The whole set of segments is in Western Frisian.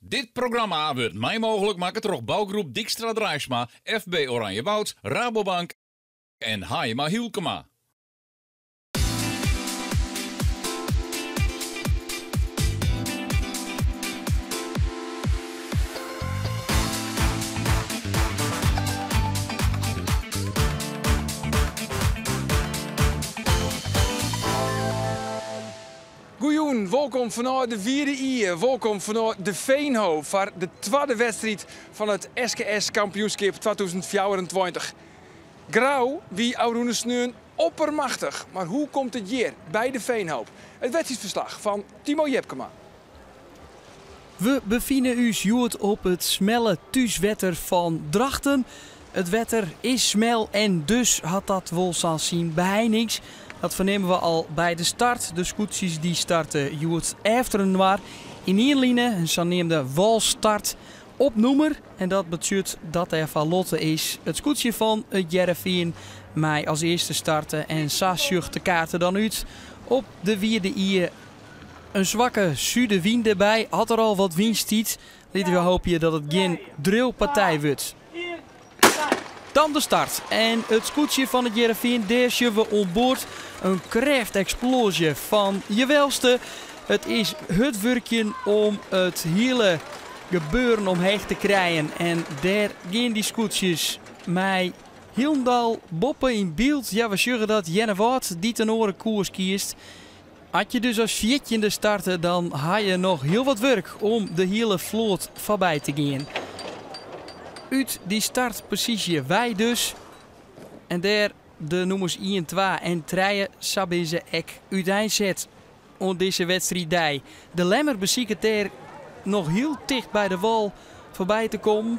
Dit programma wurdt mei mooglik makke troch Bougroep Dykstra Draisma, FB Oranjewoud, Rabobank en Haaima Hylkema. Goejûn, wolkom fanôf de Wierde Ie, wolkom fanôf de Veenhoop foar de twadde wedstriid fan it SKS kampioenskip 2024. Grou wie ôfrûne sneon oppermachtich, mar hoe komt it hjir by de Veenhoop? It wedstriidferslach fan Timo Jepkema. We befine ús hjoed op it smelle thúswetter fan Drachten. It wetter is smel en dus hat dat wol sa'n syn beheinings. Dat fernimme we al by de start. De skûtsjes dy starte hjoed efterinoar yn ien line, in saneamde wâlstart op nûmer. En dat betsjut dat der foar lotte is it skûtsje fan It Hearrenfean mei as earste starte. En sa sjocht de kaart der dan út op de Wierde Ie. In swakke sudewyn derby, at der al wat wyn stiet, litte we hoopje dat it gjin driuwpartij wurdt. Dan de start en it skûtsje fan It Hearrenfean, dêr sjogge we oan board in krêfteksploazje fan jewelste. It is hurd wurkjen om it hiele gebeuren omheech te krijen en dêr gean dy skûtsjes mei hielendal boppe yn byld. Ja, we sjogge dat Earnewâld dy't in oare koers kiest. At je dus as fjirtjinde starte, dan ha je noch hiel wat wurk om de hiele float foarby te gean. Ut dy startposysje wei dus. En dêr de nûmers ien, twa en trije, sa binne se ek úteinset oan dizze wedstriiddei. De Lemmer besiket dêr noch hiel ticht by de wal foarby te kommen.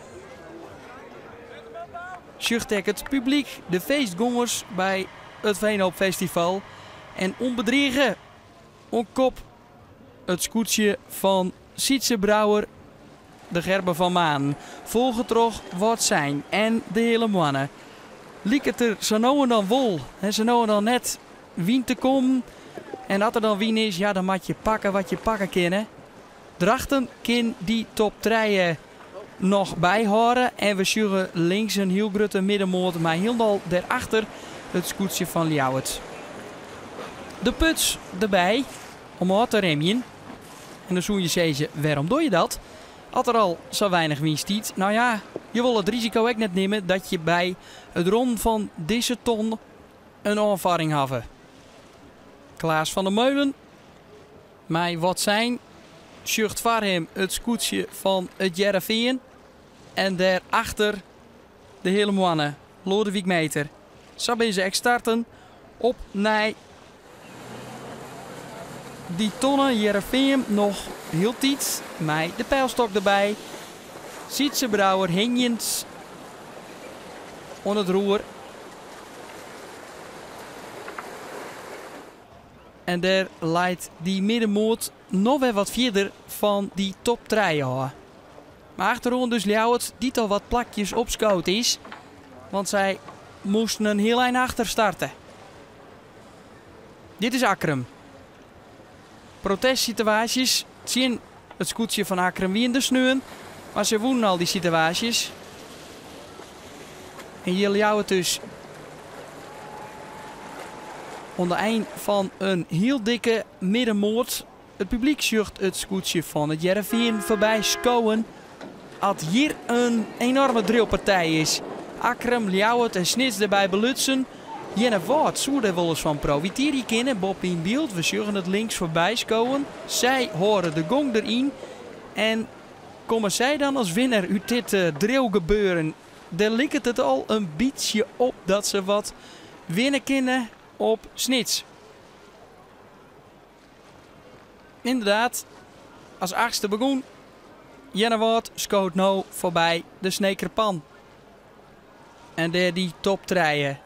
Sjocht ek it publyk, de feestgongers by it Veenhoop Festival. En ûnbedrige oan kop it skûtsje fan Sytze Brouwer, de Gerben van Manen, folge troch Wâldsein en de Heale Moanne. Liket der sa no en dan wol en sa no en dan net wyn te kommen. En at der dan wyn is, ja, dan moat je pakke wat je pakke kinne. Drachten kin dy top trije noch byhâlde en we sjogge links in hiel grutte middenmoat mei hielendal dêrachter it skûtsje fan Ljouwert. De Puts derby om ôf te remjen. En dan soene je sizze, wêrom doch je dat? At der al sa weinich wyn stiet. No ja, je wolle it risiko ek net nimme dat je by it ronnen fan dizze ton in oanfarring hawwe. Klaas van der Meulen Mei Wâldsein sjocht foar him it skûtsje fan It Hearrenfean en dêrachter de Heale Moanne, Loadewyk Meeter. Sa binne se ek starten op nei dy tonne. Hearrenfean noch hieltyd mei de peilstok derby. Sytze Brouwer hingjend oan it roer. En dêr leit dy middenmoat noch wer wat fierder fan dy top trije ôf. Mar achteroan dus Ljouwert, dy't al wat plakjes opskood is, want sy moasten in hiel ein achter starte. Dit is Akkrum. Protestsitewaasjes tsjin it skûtsje fan Akkrum wienen der sneon, mar sy wûnen al dy sitewaasjes. En hjir Ljouwert dus oan de ein fan in hiel dikke middenmoat. It publyk sjocht it skûtsje fan It Hearrenfean foarby skowen. At hjir in enorme driuwpartij is. Akkrum, Ljouwert en Snits derby belutsen. Earnewâld soe dêr wolris fan profitearje kinne. Boppe yn byld, we sjogge it links foarby skowen. Sy hâlde de gong deryn en komme sy dan as winner út dit driuwgebeuren? Der liket it al in bytsje op dat se wat winne kinne op Snits. Ynderdaad, as achtste begûn Earnewâld skoot no foarby de Sneker Pan. En dêr dy top trije.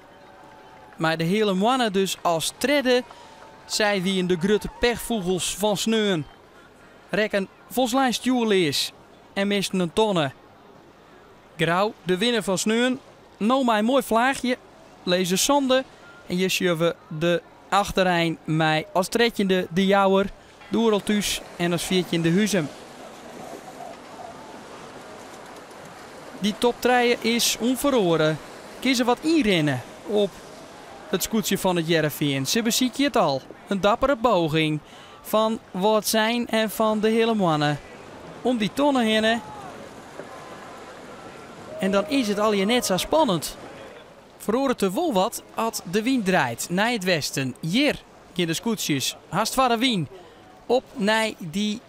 Mei de Heale Moanne dus as tredde. Sy wienen de grutte pechfûgels fan sneon. Rekken folslein stjoerleas en misten in tonne. Grou, de winner fan sneon, no mei in moai flaachje, lizze sânde en hjir sjogge we de achterein mei as trettjinde De Jouwer, Doeral thús en as fjirtjinde Huzum. Dy top trije is ûnferoare. Kin se wat ynrinne op it skûtsje fan It Hearrenfean? Se besykje it al. In dappere poging fan Wâldsein en fan de Heale Moanne om dy tonne hinne. En dan is it allegear net sa spannend. Feroaret der wol wat at de wyn draait nei it westen. Hjir gean de skûtsjes hast foar de wyn op nei dy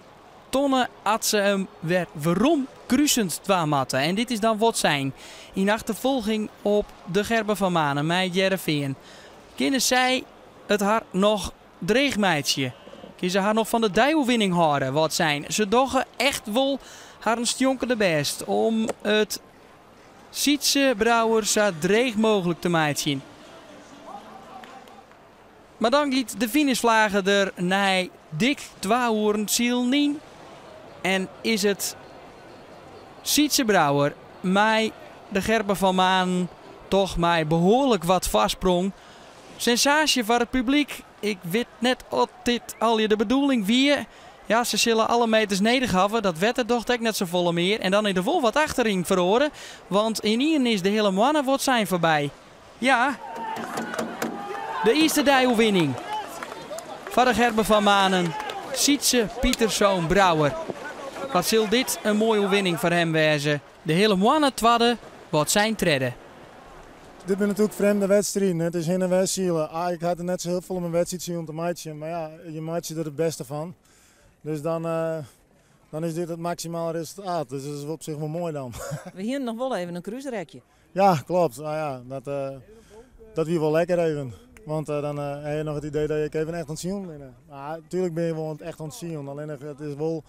tonne at se him wer werom krusend dwaan moatte. En dit is dan Wâldsein yn achterfolging op de Gerben van Manen mei It Hearrenfean. Kinne sy it har noch dreech meitsje? Kinne se har noch fan de deioerwinning hâlde? Wâldsein, se dogge echt wol harren stjonkende bêst om it Sytze Brouwer sa dreech mooglik te meitsjen. Mar dan giet de finishflage der nei dik twa oeren silen yn en is it Sytze Brouwer mei de Gerben van Manen toch mei behoarlik wat foarsprong. Sensaasje foar it publyk. Ik wit net oft dit allegear de bedoeling wie. Ja, se sille alle meters nedich hawwe. Dat wetter docht ek net safolle mear. En dan is der wol wat achteryn feroare, want ynienen is de Heale Moanne Wâldsein foarby. Ja, de earste deioerwinning foar de Gerben van Manen, Sytze Pieterszoon Brouwer. Wat sil dit in moaie oerwinning foar him wêze. De Heale Moanne twadde, Wâldsein tredde. Dit binne natuerlik frjemde wedstriden. It is hinne en wer sile. Ah, ik ha der net sa hiel folle mei wedstriidsilen te meitsjen, mar ja, je meitsje der it bêste fan. Dus dan, dan is dit it maksimale resultaat. Dus dat is op sich wol moai dan. We hienen noch wol even in krúsrekje. Ja, klopt. Nou ja, dat, dat wie wol lekker even. Want dan ha je noch it idee dat je even echt oan it silen binne. Mar natuerlik binne je wol echt oan it silen. Allinnich it is wol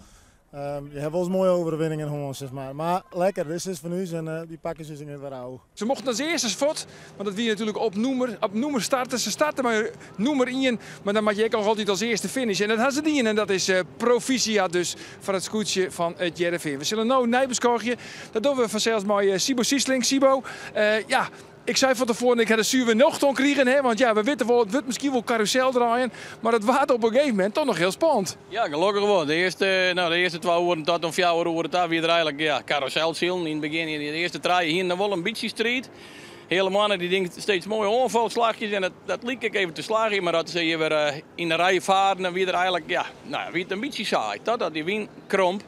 Je ha wolris moaie overwinningen hân, sis mar. Mar lekker, dizze is fan ús en dy pakke se ús ek net wer ôf. Se mochten as earste fuort, want dat wie natuerlik op nûmer, op nûmer starte. Se starte mei nûmer ien, mar dan moat je ek noch altyd as earste finishe. En dat ha se dien en dat is profisiat dus foar it skûtsje fan It Hearrenfean. We sille no neibeskôgje. Dat dogge we fansels mei Siebo Siesling. Siebo, ja, Ik sei fan tefoaren, ik ha der suver nocht oan krigen, hè, want ja, we witte wol, it wurdt miskien wol karrûsel draaien, mar it waard op in gegeven momint toch noch hiel spannend. Ja, gelokkich wol. De earste, no, de earste twa oeren tot om fjouwer oere ta wie der eigenlik, ja, karrûselsilen. Yn it begjin, yn de earste trije hienen noch wol in bytsje striid. Heale Moanne dy die steeds moaie oanfalslachjes en dat, dat like ek even te slagjen, mar as se hjir wer yn de rij faren, dan wie der eigenlik, ja, no ja, wie it in bytsje saai. Totdat dy wyn kromp.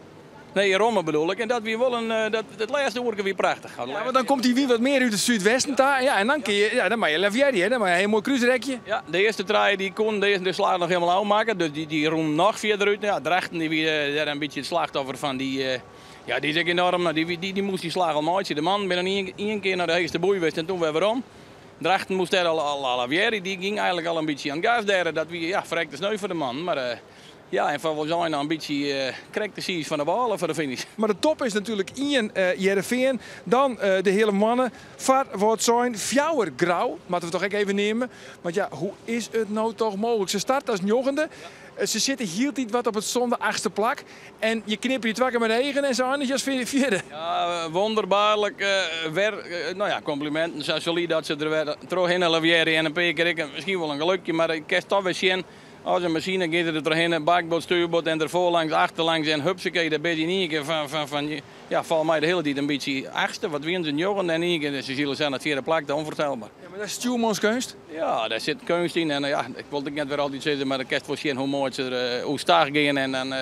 Nee, romme bedoel ik. En dat wie wol in, dat, it lêste oerke wie prachtich. Ja, want dan komt dy wyn wat mear út it súdwesten ta. Ja, en dan kin je, ja, dan moat je lavearje, hè. Dan moat je in hiel moai krúsrekje. Ja, de earste trije dy koenen de earste slach noch hielendal ôfmakke, dus dy, dy rûnen noch fierder út. Ja, Drachten dy wie dêr in bytsje it slachtoffer fan. Dy, ja, dy is ek enorm, mar dy, dy, dy moast dy slach al meitsje. De mannen binne noch ien, ien kear nei de heechste boei west en toen wer werom. Drachten moast dêr al, al, al lavearje. Dy gyng eigenlik al in bytsje oan it gas dêr. Dat wie, ja, ferrekte sneu foar de mannen, mar Ja, en foar Wâldsein noch in bytsje krekt de siis fan de bôle foar de finish. Mar de top is natuerlik ien Hearrenfean, dan de Heale Moanne, foar Wâldsein, fjouwer Grou, moatte we toch ek even neame. Want ja, hoe is it no toch mooglik? Se start as njoggende, se sitte hieltyd wat op it sânde, achtste plak en je knipperje twa kear mei de eagen en se einigje as fjirde. Ja, wonderbaarlik wer, no ja, komplimenten sa solide dat se der wer trochhinne lavearje en in pear kear ek miskien wol in gelukje, mar kinst toch wer sjen. As in masine giet er der trochhinne, bakboard, stuurboard en derfoar langs, achterlangs en hupsakee, dêr bin je yn ien kear fan, fan, fan, ja, fal my de hiele tiid in bytsje achtste, wat wienen se, njoggende en yn ien kear se sile sa nei it fjirde plak, onvoorstelbaar. Ja, mar dat is stjoermanskeunst? Ja, dêr sit keunst yn en ja, ik wol it ek net wer altyd sizze, mar dan kinst wol sjen hoe moai se der oerstag gean en dan,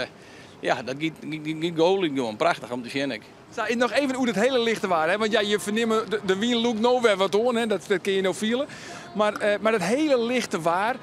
ja, dat giet, giet goalie gewoan, prachtich om te sjen ek. Sa, noch even oer dat hiele lichte waar, hè? Want ja, je fernimme, de wyn lûkt no wer wat oan, hè? Dat kinne je no fiele. Mar, mar dat hiele lichte waar,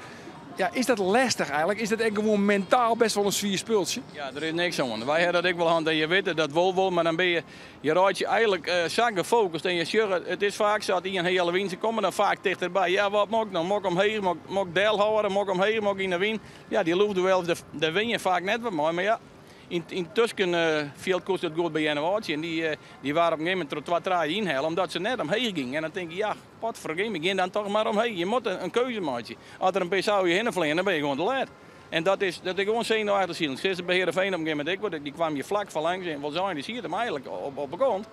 ja, is dat lêstich eigenlik? Is dat ek gewoan mentaal best wol in swier spultsje? Ja, der is niks oan. Wy ha dat ek wol hân, dat je witte dat wol wol, mar dan bin je, je reitsje eigenlik sa gefocust en je sjogge, it is faak sa, at ien heale wyn, se komme dan faak tichterby. Ja, wat moat ik no? Moat ik omheech? Moat ik, moat ik delhâlde? Moat ik omheech? Moat ik yn de wyn? Ja, dy loftduels, dêr win je faak net wat mei, mar ja. Yntusken fjild koest it goed by Earnewâld sjen. Dy waard op in gegeven momint troch twa trije ynhelle omdat se net omheech gyngen. En dan tink je, ja, potfergeem, gean dan toch mar omheech. Je moatte in keuze meitsje. As der in pear souwen hinne fleane, dan bin je gewoan te let. En dat is, dat is gewoan senuwachtich silen. Sis by Heerenveen op in gegeven momint ek, want dy kwam je flak foar langs en Wâldsein dy siet him eigenlik op de kont.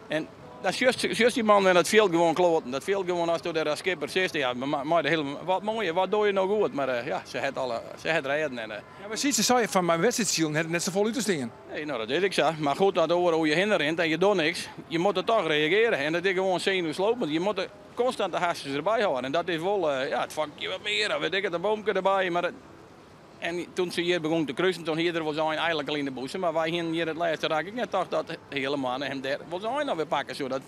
En Dan sjochst dy man in dat fjild gewoan kloaten. Dat fjild gewoan ast dêr as skipper sitst. Ja, mei de hele, wat moai, wat doe je no goed. Mar ja, se hat alle, se hat rêden. En, Ja, mar Sytse sei fan mei wedstriidsilen hat it net safolle út te stean. Nee, no dat is ek sa. Mar goed, dat oare oer je hinne rint en je docht niks, je moatte toch reagearje. En dat is gewoan senuwslopend. Je moatte konstant de harsens derby hâlde. En dat is wol, ja, it fakje wat mear, of weet ik it, in boomke derby. Mar en toen se hjir begûn te krusen, toen hie er wol sein eigenlik al yn de bûse. Mar wy hienen hjir it lêste rak ek net tocht dat Heale Moanne him dêr wol sein alwer pakke soe. Dat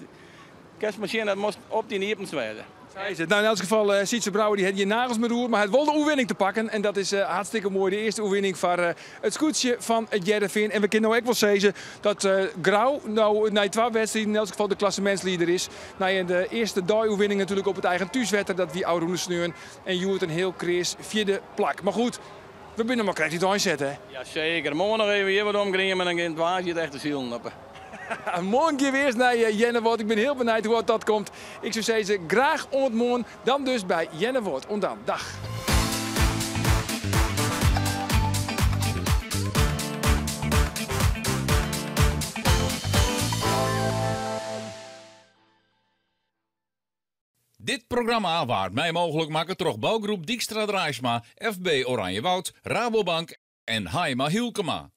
kinst mar sjen, dat moast op dyn iepenst wêze. Sa is it. Nou, yn elts gefal, Sytse Brouwer dy hat gjin nagels mear oer, mar hat wol de oerwinning te pakken. En dat is hartstikke moai, de earste oerwinning foar it skûtsje fan It Hearrenfean. En we kinne no ek wol sizze dat Grou no nei twa wedstriden yn elts gefal de klassemintslieder is. Nei de earste dei-oerwinning natuerlik op it eigen thúswetter, dat wie ôfrûne sneon. En hjoed in hiel kreas fjirde plak. Mar goed, we binne mar krekt úteinset, hè? Ja, seker. Moarn noch even hjir wat omgrieme en dan gean it woansdei it echte silen op. Moarn gean we earst nei Earnewâld. Ik bin hiel benijd hoe dat komt. Ik soe sizze, graach oant moarn. Dan dus by Earnewâld. Oant dan. Dag. Dit programma waard mei mooglik makke troch bougroep Dykstra Draaisma, FB Oranjewoud, Rabobank en Haima Hylkema.